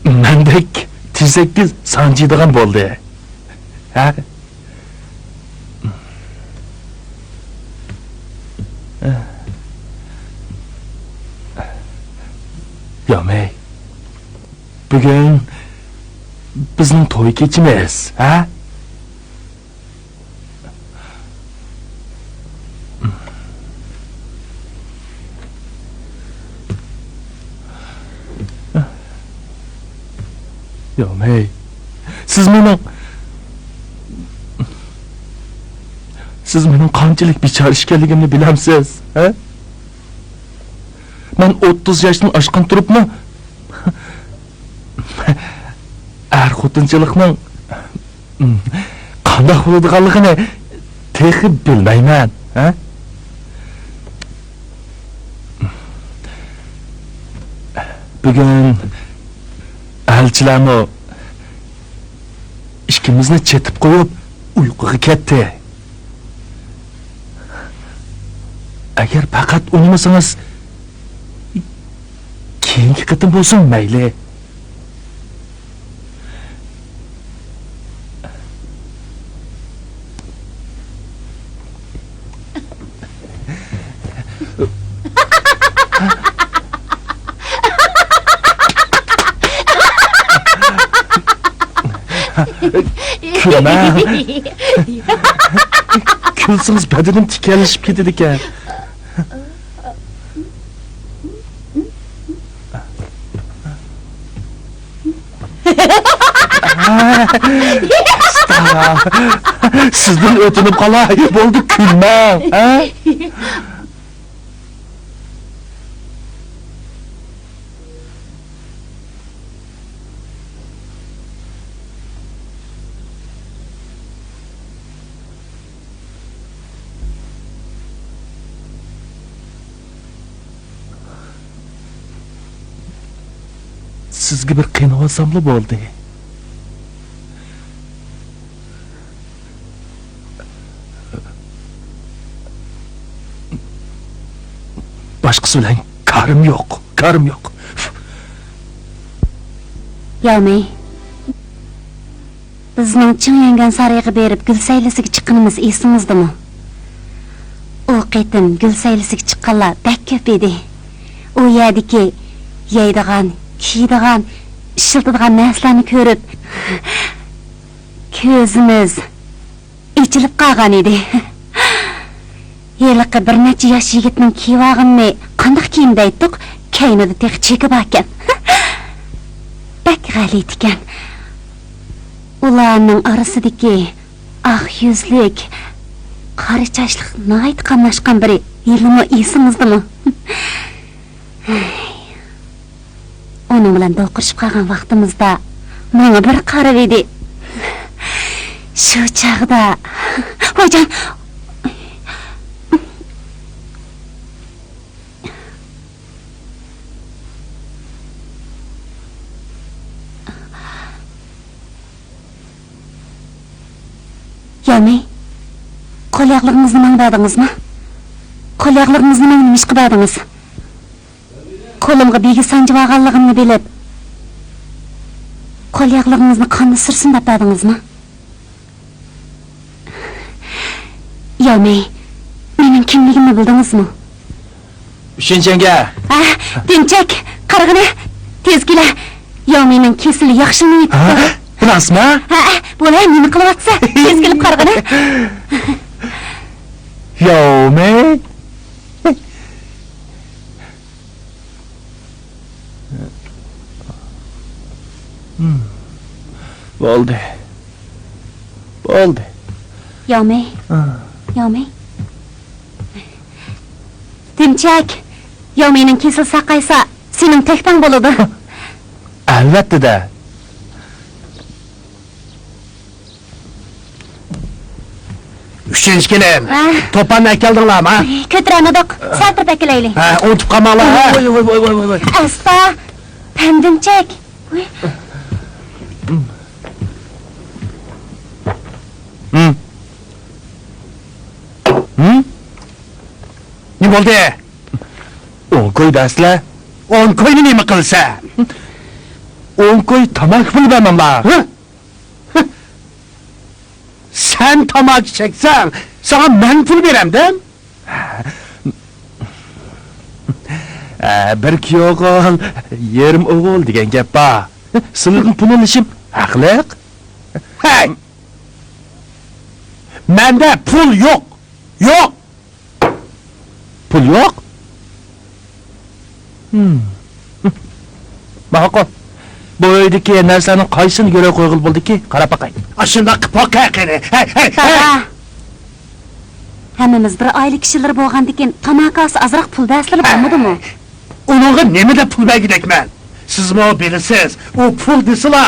مەندەك تېزەككە سانجىيدىغان بولدى. ھە؟ يامەي، بۈگۈن بىزنىڭ توي كېچىمىز، ھە؟ يامەي، سىز مېنىڭ، سىز مېنىڭ قانچىلىك بىچارە ئىكەنلىكىمنى بىلەمسىز، ھە؟ مەن ئوتتۇز ياشتىن ئاشقان تۇرۇپمۇ، ئەر-خوتۇنچىلىقنىڭ قانداق بولىدىغانلىقىنى تېخى بىلمەيمەن، ھە؟ بۈگۈن ئەلچىلەرمۇ ئىككىمىزنى چېتىپ قويۇپ، ئۇيقۇغا كەتتى. ئەگەر پەقەت ئۇنىمىسىڭىز، كېيىنكى قېتىم بولسۇن، مەيلى. كۈلمەڭ. كۈلسىڭىز بەدىنىم تىكەنلىشىپ كېتىدىكەن. سىزدىن ئۆتۈنۈپ قالاي، بولدى، كۈلمەڭ، ھە؟ سىزگە بىر قېنىۋالساملا بولدى. باشقىسى بىلەن كارىم يوق، كارىم يوق. ياۋمېي، بىزنىڭ چىڭ يۈەنگەن سارىيىغا بېرىپ گۈل سەيلىسىگە چىققىنىمىز ئېسىڭىزدىمۇ؟ ئۇ قېتىم گۈل سەيلىسىگە چىققانلار بەك كۆپ ئىدى. ئۇ يەردىكى يەيدىغان، كىيىدىغان، ئىشلىتىدىغان نەرسىلەرنى كۆرۈپ، كۆزىمىز ئېچىلىپ قالغان ئىدى. ھېلىقى بىر نەچچە ياش يىگىتنىڭ كىيىۋالغىنىنى قانداق كىيىم دەيتتۇق، كەينىدە تېخى چېكى باركەن. بەك غەلىتىكەن. ئۇلارنىڭ ئارىسىدىكى ئاق يۈزلۈك، قارا چاچلىق ناھايىتى قاملاشقان بىرى ھېلىمۇ ئېسىڭىزدىمۇ؟ ئۇنىڭ بىلەن دوقۇرۇشۇپ قالغان ۋاقتىمىزدا ماڭا بىر قارىۋىدى. شۇ چاغدا، ۋايجان! ياۋمېي، قول ياغلىرىڭىزنى ماڭا بەردىڭىزمۇ؟ قول ياغلىرىڭىزنى ماڭا نېمىشقا بەردىڭىز؟ قولۇمغا بىگە سانجىۋالغانلىقىمنى بىلىپ، قول ياغلىرىڭىزنى قاندا سۈرسۇن دەپ بەردىڭىزمۇ؟ ياۋمېي، مېنىڭ كىملىكىمنى بىلدىڭىزمۇ؟ ئۈچىنچى يەڭگە. ھە، دىمچەك، قارىغىنە، تېز كېلە. ياۋمېينىڭ كېسىلى ياخشىلىنىۋېتىپتۇ. ھە؟ راستمۇ؟ ھە، بولە، نېمە قىلىۋاتىسەن؟ تېز كېلىپ قارىغىنە. ياۋمېي. بولدى. بولدى. ياۋمېي. ھا. ياۋمېي. دىمچەك، ياۋمېينىڭ كېسىلى ساقايسا، سېنىڭ تۆھپەڭ بولىدۇ. ئەلۋەتتە-دە. ئۈچىنچى كېلىن. ھە. توپاننى ئەكەلدىڭلارمۇ؟ كۆتۈرەلمىدۇق. سەل تۇرۇپ ئەكېلەيلى. ھە، ئۇنتۇپ قالماڭلار، ھە. ۋاي، ۋاي، ۋاي. ئاستا. پەمدىمچەك. ھىم. ھىم؟ نېمە بولدى؟ ئون كوي دەسلە. ئون كوينى نېمە قىلسا؟ ئون كوي تاماكا پۇلى بەرمەملا. ھە؟ سەن تاماكا چەكسەڭ، ساڭا مەن پۇل بېرەمدىم. ئە، بىر كۈيئوغۇل، يېرىم ئوغۇل دېگەن گەپ بار. سىلىدىن پۇل ئېلىشىم ھەقلىق. ھەي! مەندە پۇل يوق. يوق! پۇل يوق؟ ھىم. ماقۇل. بۇ ئۆيدىكى نەرسىلەرنىڭ قايسىنى يەرگە قويغىلى بولىدىكى؟ قاراپ باقاي. ئاشۇنداق قىلىپ باقە قېنى. ھەي، ھەي، ھەي! دادا! ھەممىمىز بىر ئائىلە كىشىلىرى بولغاندىكىن، تاماكا ئالسا ئازراق پۇل بەرسىلە بولمىدىمۇ؟ ئۇنىڭغا نېمە دەپ پۇل بەرگۈدەكمەن؟ سىزمۇ بىلىسىز، ئۇ پۇل دېسىلا،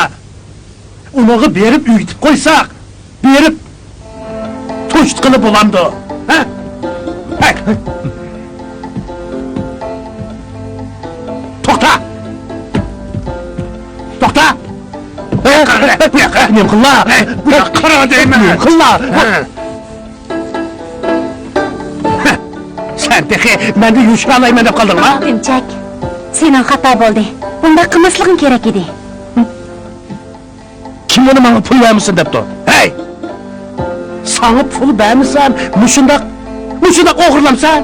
ئۇنىڭغا بېرىپ ئۆگىتىپ قويساق، بېرىپ توشۇتقىلى بولامدۇ؟ ھە؟ ھەي! توختا! توختا! ھە؟ قارا، بۇ ياققا! نېمە قىللا؟ ھە، بۇ ياققا قارا دەيمەن! نېمە قىللا؟ ھە. سەن تېخى مەندىن يوشۇرالايمەن دەپ قالدىڭما؟ دىمچەك، سېنىڭ خاتا بولدى. بۇنداق قىلماسلىقىڭ كېرەك ئىدى. كىم مانا ماڭا پۇل بەرمىسۇن دەپتۇ؟ ھەي! ساڭا پۇل بەرمىسەم، مۇشۇنداق، مۇشۇنداق ئوغرىلامسەن؟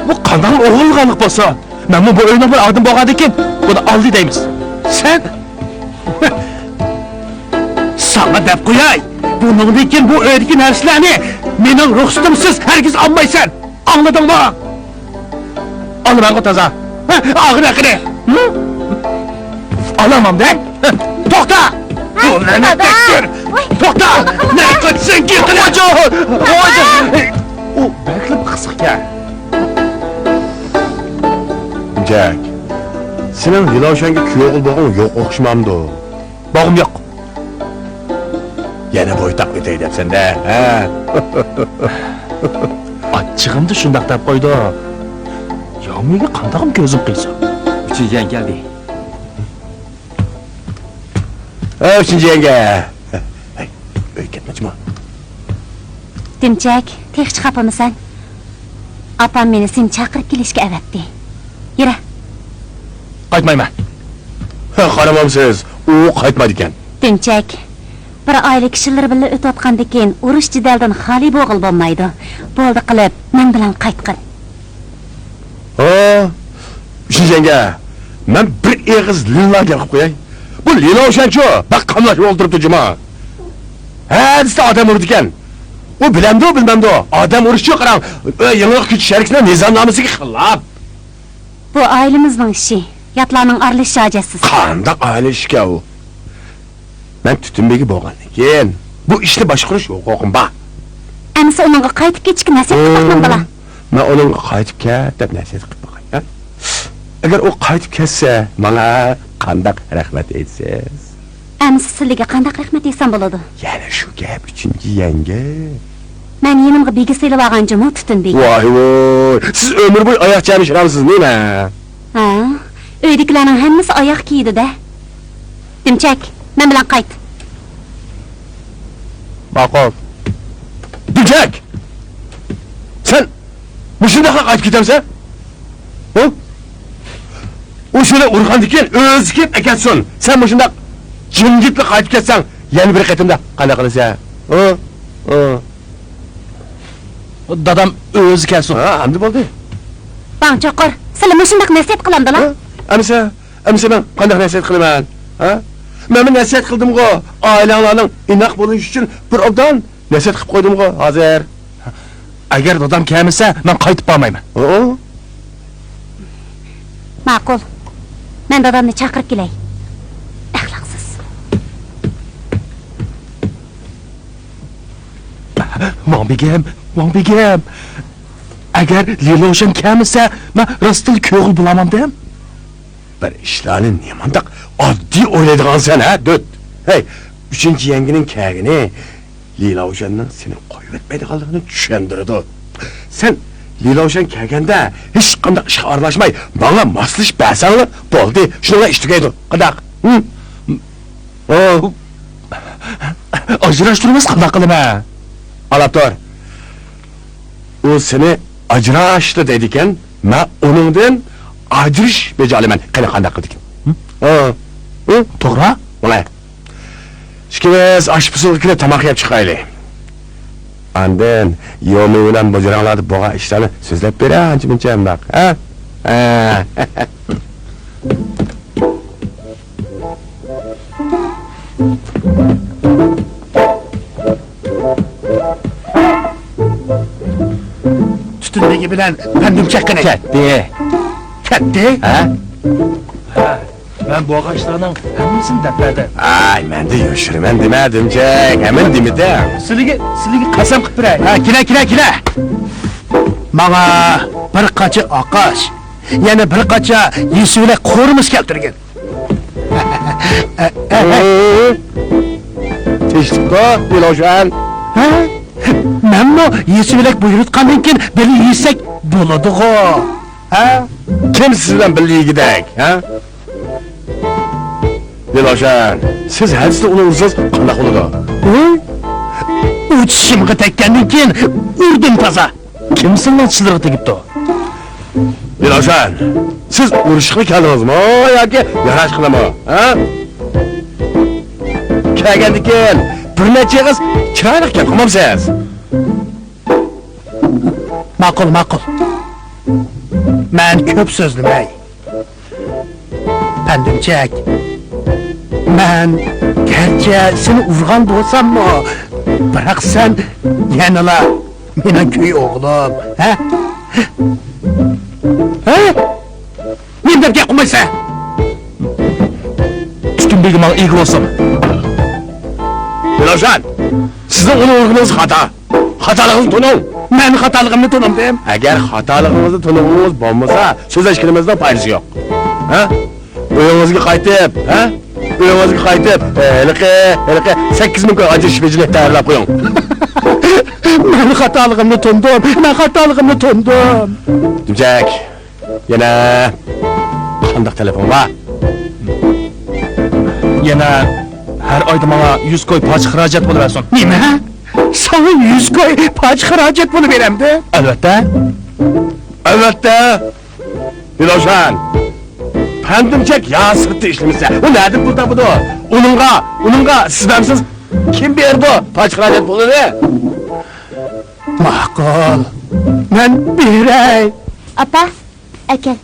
بۇ قانداق ئوغرىلىغانلىق بولسا؟ مەنمۇ بۇ ئۆينىڭ بىر ئادىمى بولغاندىكىن، بۇنى ئالدى دەيمىز. سەن؟ ساڭا دەپ قوياي، بۇنىڭدىن كېيىن بۇ ئۆيدىكى نەرسىلەرنى مېنىڭ رۇخسىتىمسىز ھەرگىز ئالمايسەن. ئاڭلىدىڭمۇ؟ ئالىمەنغۇ تازا. ھە، ئاغرىقىنى. ھە؟ ئالامامدەك. توختا! بۇ لەنەتتەك كۆر! توختا! نەقەتسەن گېقىنى! ئۇ بەكلا قىسىقكەن. جەك، سېنىڭ لىلاۋشەنگە كۈيئوغۇل بوغۇڭ يوق ئوخشىمامدۇ؟ بوغۇم يوق. يەنە بويتاق ئۆتەي دەپسەن-دە، ھە؟ ئاچچىقىمدا شۇنداق دەپ قويدۇم. ياۋمىگە قانداقمۇ كۆزۈم قىيسۇن؟ ئۈچىنچى يەڭ كەلدى. ھە، ئۈچىنچى يەڭگە. ھەي، ئۆيگە كەتمەكچىما؟ دۈمچەك، تېخىچە خاپىمۇسەن؟ ئاپام مېنى سېنى چاقىرىپ كېلىشكە ئەۋەتتى. يۈرە. قايتمايمەن. ھە، قارىمامسىز، ئۇ قايتمايدىكەن. دۈمچەك، بىر ئائىلە كىشىلىرى بىلەن ئۆتۈۋاتقاندىكىن ئۇرۇش جېدەلدىن خالىي بولغىلى بولمايدۇ. بولدى قىلىپ، مەن بىلەن قايتقىن. ھا، ئۈچىنچى يەڭگە، مەن بىر ئېغىز لىللا گەپ قىلىپ قوياي. بۇ لىلاۋشەنچۇ، بەك قاملاشماي ئولتۇرۇپتۇ جۇما. ھەدىسىدە ئادەم ئۇرىدىكەن. ئۇ بىلەمدۇ، بىلمەمدۇ؟ ئادەم ئۇرۇشچۇ، قاراڭ، ئۆ، يېڭىلىق كۈچ شەرىكىسىنىڭ نىزامنامىسىگە خىلاپ. بۇ ئائىلىمىزنىڭ ئىشى. ياتلارنىڭ ئارىلىشىشى ھاجەتسىز. قانداق ئائىلە ئىشىكەن ئۇ؟ مەن تۈتۈن بېگى بولغاندىن كېيىن، بۇ ئىشنى باشقۇرۇش ھوقۇقۇم بار. ئەمىسە ئۇنىڭغا قايتىپ كېتىشكە نەسىھەت قىلىپ باقمامدىلا؟ مەن ئۇنىڭغا قايتىپ كەت دەپ نەسىھەت قىلىپ باقاي، ھە؟ ئەگەر ئۇ قايتىپ كەتسە، ماڭا قانداق رەھمەت ئېيتىسىز؟ ئەمىسە سىلىگە قانداق رەھمەت ئېيتسام بولىدۇ؟ يەنە شۇ گەپ، ئۈچىنچى يەڭگە. مەن يېنىمغا بېگى سېلىۋالغان جۇمۇ تۈتۈن بېگى. ۋاي ۋوي، سىز ئۆمۈر بويى ئاياغ چەمىشىرەمسىز نېمە؟ ھە، ئۆيدىكىلەرنىڭ ھەممىسى ئاياغ كىيىدۇ-دە. دۈمچەك، مەن بىلەن قايت. ماقۇل. دۈمچەك! سەن مۇشۇنداقلا قايتىپ كېتەمسەن؟ ھە؟ ئۇ سېنى ئۇرغاندىكىن ئۆزى كېلىپ ئەكەتسۇن. سەن مۇشۇنداق جىمجىتلا قايتىپ كەتسەڭ، يەنە بىر قېتىمدا قانداق قىلىسەن؟ ھە؟ ھە؟ دادام ئۆزى كەلسۇن. ھە، ئەمدى بولدى. باڭ چوقۇر، سىلى مۇشۇنداق نەسىھەت قىلامدىلا؟ ھە؟ ئەمىسە، ئەمىسە مەن قانداق نەسىھەت قىلىمەن؟ ھە؟ مەنمۇ نەسىھەت قىلدىمغۇ، ئائىلەڭلارنىڭ ئىناق بولۇشى ئۈچۈن بىر ئوبدان نەسىھەت قىلىپ قويدۇمغۇ ھازىر. ئەگەر دادام كەلمىسە، مەن قايتىپ بارمايمەن. ئۇ؟ ماقۇل. مەن دادامنى چاقىرىپ كېلەي. ئەخلاقسىز. ۋاڭ بېگىم، ۋاڭ بېگىم. ئەگەر لىلوشەن كەلمىسە، مەن راستتىنلا كۆڭۈل بولالمامدىم. بىر ئىشلارنى نېمانداق ئاددىي ئويلايدىغانسەن، ھە، دۆت؟ ھەي، ئۈچىنچى يەڭگىنىڭ كەلگىنى لىلاۋشەننىڭ سېنى قويۇۋەتمەيدىغانلىقىنى چۈشەندۈرىدۇ. سەن لىلاۋشەن كەلگەندە ھېچقانداق ئىشقا ئارىلاشماي، ماڭا ماسلىشىپ بەرسەڭلا بولدى، شۇنىڭغا ئىش تۈگەيدۇ. قانداق؟ ھىم؟ ئوھ. ئاجراش تۇرمىسا قانداق قىلىمەن؟ ئاڭلاپ تۇر. ئۇ سېنى ئاجراشلا دەيدىكەن، مەن ئۇنىڭدىن ئاجرىشىش بېجىرەلەيمەن. قېنى، قانداق قىلىدىكىن؟ ھىم؟ ھە. ھىم؟ توغرا؟ مانا. ئىككىمىز ئاشپۇزۇلغا كىرىپ تاماق يەپ چىقايلى. ئاندىن يومى بىلەن بۇ جاراڭلاردا بولغان ئىشلارنى سۆزلەپ بېرە، ئانچە-مۇنچە ئەمداق. ھە؟ ھە. تۈتۈن بېگى بىلەن پەندىم چەككىنى. كەتتى. كەتتى؟ ھە؟ ھە، مەن بولغان ئىشلارنىڭ ھەممىسىنى دەپ بەردىم. ئاي، مەندىن يوشۇرىمەن دېمە، دۈمچەك. ھەممىنى دېمىدىم. سىلىگە، سىلىگە قەسەم قىلىپ بېرەي. ھە، كېلە، كېلە، كېلە. ماڭا بىر قاچا ئاقاش، يەنە بىر قاچا يېسىۋىلەك قورۇمىسى كەلتۈرگىن. تىنچلىقتا، بىلوشان. ھە؟ مەنمۇ يېسىۋىلەك بۇيرۇتقاندىن كېيىن بىللە يېسەك بولىدىغۇ. ھە؟ كىم سىز بىلەن بىللە يېگۈدەك، ھە؟ بىلوشان، سىز ھەدىسىدە ئۇنى ئۇرسىڭىز قانداق بولىدۇ؟ ھە؟ ئۇ چىشىمغا تەگكەندىن كېيىن ئۇردۇم تازا. كىم سىلىنىڭ چىشلىرىغا تېگىپتۇ؟ بىلوشان، سىز ئۇرۇشقا كەلدىڭىزمۇ ياكى ياراشقىلىمۇ؟ ھە؟ كەلگەندىكىن بىر نەچچە ئېغىز چىرايلىق گەپ قىلمامسىز؟ ماقۇل، ماقۇل. مەن كۆپ سۆزلىمەي. پەندىمچەك، مەن گەرچە سېنى ئۇرغان بولساممۇ، بىراق سەن يەنىلا مېنىڭ كۈي ئوغلۇم، ھە؟ ھە؟ نېمە دەپ گەپ قىلمايسەن؟ تۈتۈن بېگى ماڭا ئىگە بولسۇن. بىلوشان، سىزنىڭ ئۇنى ئۇرغىنىڭىز خاتا. خاتالىقىڭىزنى تونۇڭ. مەن خاتالىقىمنى تونۇمدىم. ئەگەر خاتالىقىڭىزنى تونۇغىنىڭىز بولمىسا، سۆزلەشكىنىمىزنىڭ پايدىسى يوق. ھە؟ ئۆيىڭىزگە قايتىپ، ھە؟ ئۆيىڭىزگە قايتىپ، ئە، ھېلىقى، ھېلىقى سەككىز مىڭ كوي ئاجرىشىش بېجىنى تەييارلاپ قويۇڭ. مەن خاتالىقىمنى تونۇدۇم. مەن خاتالىقىمنى تونۇدۇم. دۈمچەك. يەنە قانداق تەلىپىڭ بار؟ يەنە، ھەر ئايدا ماڭا يۈز كوي پاچ خىراجەت بولۇۋەرسۇن. نېمە؟ ساڭا يۈز كوي پاچ خىراجەت بولۇۋېرەمدۇ؟ ئەلۋەتتە. ئەلۋەتتە. بىلوشان، پەندىمچەك يا سىرتتا ئىشلىمىسە، ئۇ نەدىن پۇل تاپىدۇ؟ ئۇنىڭغا، ئۇنىڭغا سىز بەرمىسىڭىز، كىم بېرىدۇ پاچ خىراجەت پۇلىنى؟ ماقۇل، مەن بېرەي. ئاپا، ئەكەل.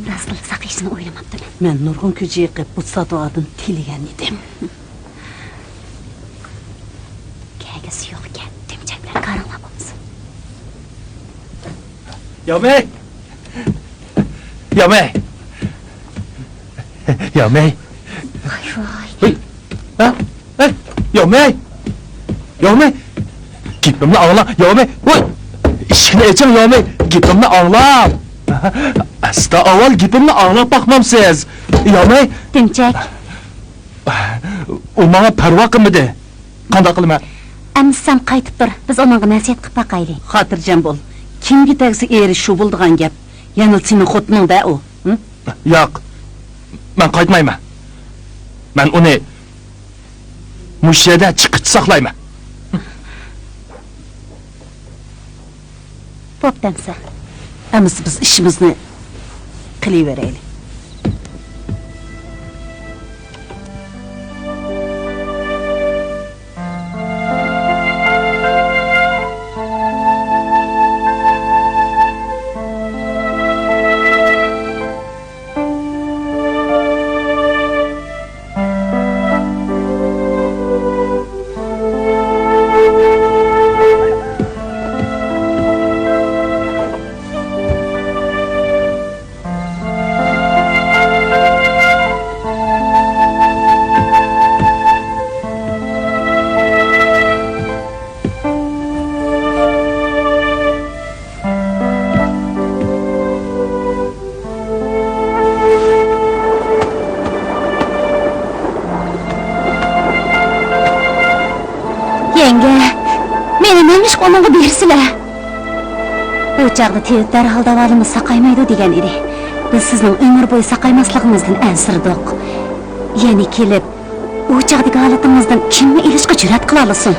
راستلا ساقىيىشنى ئويلىماپتىمەن. مەن نۇرغۇن كۈچ يىغىپ بۇ ساتىۋالدىم، تىلىگەن ئىدىم. كەلگۈسى يوق ئىكەن، دۈمچەكلەر كارىڭلار بولمىسۇن. يامەي! يامەي! يامەي! ۋاي، ۋاي. ھەي! ھە؟ ھەي! يامەي! يامەي! گېپىمنى ئاڭلا، يامەي! ۋاي! ئىشىكنى ئېچىڭ، يامەي! گېپىمنى ئاڭلاڭ! ئەستا ئاۋۋال گېپىمنى ئاڭلاپ باقمامسىز؟ يامەي! دۈمچەك. ئۇ ماڭا پەرۋا قىلمىدى. قانداق قىلىمەن؟ ئەمدى سەن قايتىپ تۇر، بىز ئۇنىڭغا نەسىھەت قىلىپ باقايلى. خاتىرجەم بول. كىمگە تەگسە ئېرى شۇ بولىدىغان گەپ. يەنىلا سېنىڭ خوتۇنۇڭ-دە ئۇ. ھە؟ ياق، مەن قايتمايمەن. مەن ئۇنى مۇشۇ يەردە چىققىچە ساقلايمەن. بوپتۇ ئەمىسە. ئەمىسە بىز ئىشىمىزنى قىلىۋېرەيلى. يەڭگە، مېنى نېمىشقا ئۇنىڭغا بېرىسىلە؟ ئۇ چاغدا تېۋىپ دەرھال داۋالىمىز ساقايمايدۇ دېگەن ئىدى. بىز سىزنىڭ ئۆمۈر بويى ساقايماسلىقىڭىزدىن ئەنسىرىدۇق. يەنە كېلىپ، ئۇ چاغدىكى ھالىتىڭىزدىن كىممۇ ئېلىشقا جۈرئەت قىلالىسۇن؟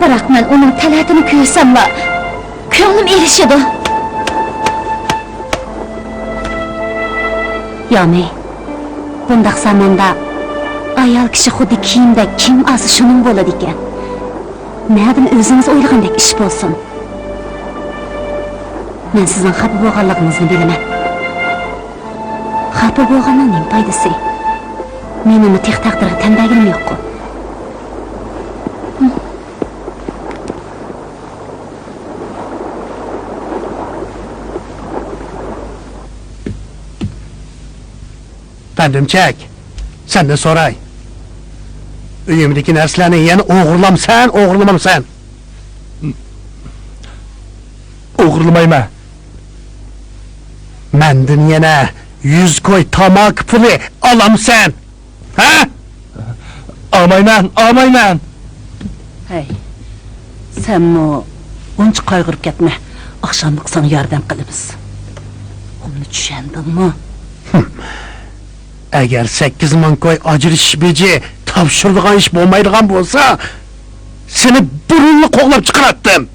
بىراق مەن ئۇنىڭ تەلەتىنى كۆرسەملا، كۆڭلۈم ئېلىشىدۇ. يامى، بۇنداق زاماندا ئايال كىشى خۇددى كىيىمدەك، كىم ئالسا شۇنىڭ بولىدىكەن. نەدىمۇ ئۆزىڭىز ئويلىغاندەك ئىش بولسۇن. مەن سىزنىڭ خاپا بولغانلىقىڭىزنى بىلىمەن. خاپا بولغاننىڭ نېمە پايدىسى؟ مېنىڭمۇ تېخى تەقدىرگە تەن بەرگىنىم يوققۇ. پەندىمچەك، سەندىن سوراي. ئۆيۈمدىكى نەرسىلەرنى يەنە ئوغرىلامسەن، ئوغرىلىمامسەن؟ ئوغرىلىمايمەن. مەندىن يەنە يۈز كوي تاماكا پۇلى ئالامسەن؟ ھە؟ ئالمايمەن، ئالمايمەن. ھەي، سەنمۇ ئۇنچە قايغۇرۇپ كەتمە. ئاخشاملىق ساڭا ياردەم قىلىمىز. بۇنى چۈشەندىڭمۇ؟ ھىم. ئەگەر سەككىز مىڭ كوي ئاجرىشىش بېجى تاپشۇرىدىغان ئىش بولمايدىغان بولسا، سېنى بۇرۇنلا قوغلاپ چىقىراتتىم.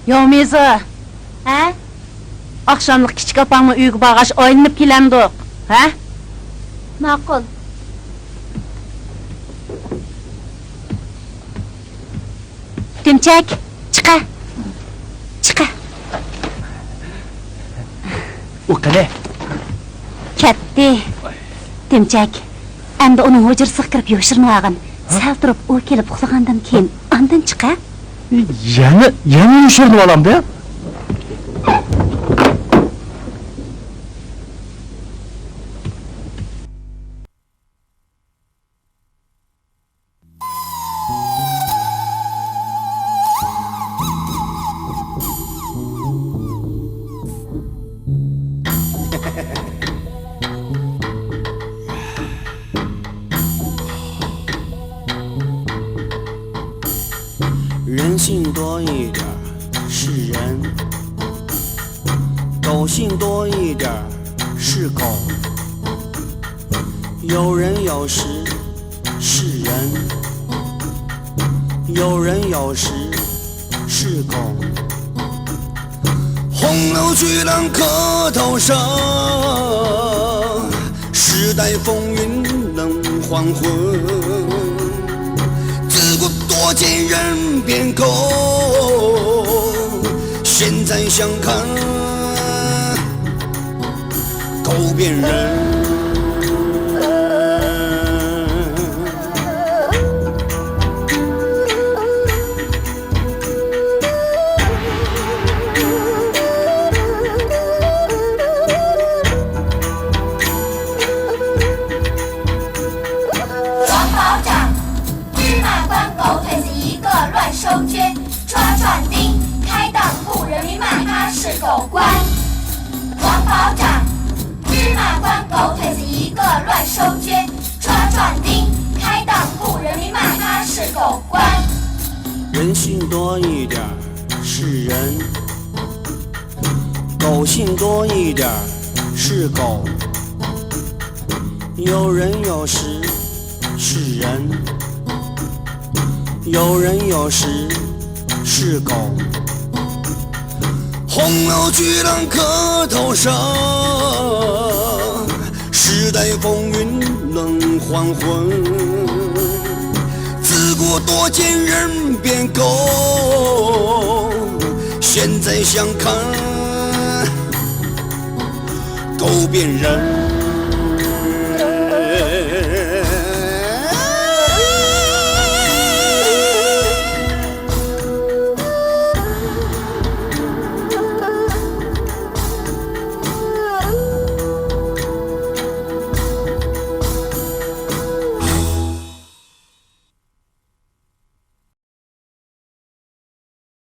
ياۋمىزا! ھە؟ ئاخشاملىق كىچىك ئاپاڭمۇ ئۆيگە بارغاچ ئايلىنىپ كېلەمدۇق، ھە؟ ماقۇل. دۈمچەك، چىقە. چىقە. ئۇ قېنى؟ كەتتى. دۈمچەك، ئەمدى ئۇنىڭ ھۇجرىسىغا كىرىپ يوشۇرۇنۇۋالغىن. سەل تۇرۇپ ئۇ كېلىپ ئۇخلىغاندىن كېيىن ئاندىن چىقە. يەنە، يەنە يوشۇرۇنۇۋالامدۇ؟ 性多一点儿是人，狗性多一点儿是狗。有人有时是人，有人有时是狗。洪流巨浪客头上，时代风云冷黄昏。自古多见人变狗，现在想看狗变人。王保长，芝麻官狗腿子一个乱收捐，抓壮丁，开当铺，人民骂他是狗官。王保长，芝麻官狗腿子一个乱收捐，抓壮丁，开当铺，人民骂他是狗官。人性多一点儿是人，狗性多一点儿是狗。有人有时是人，有人有时是狗。洪流巨浪客头上，时代风云冷黄昏。自古多见人变狗，现在想看狗变人。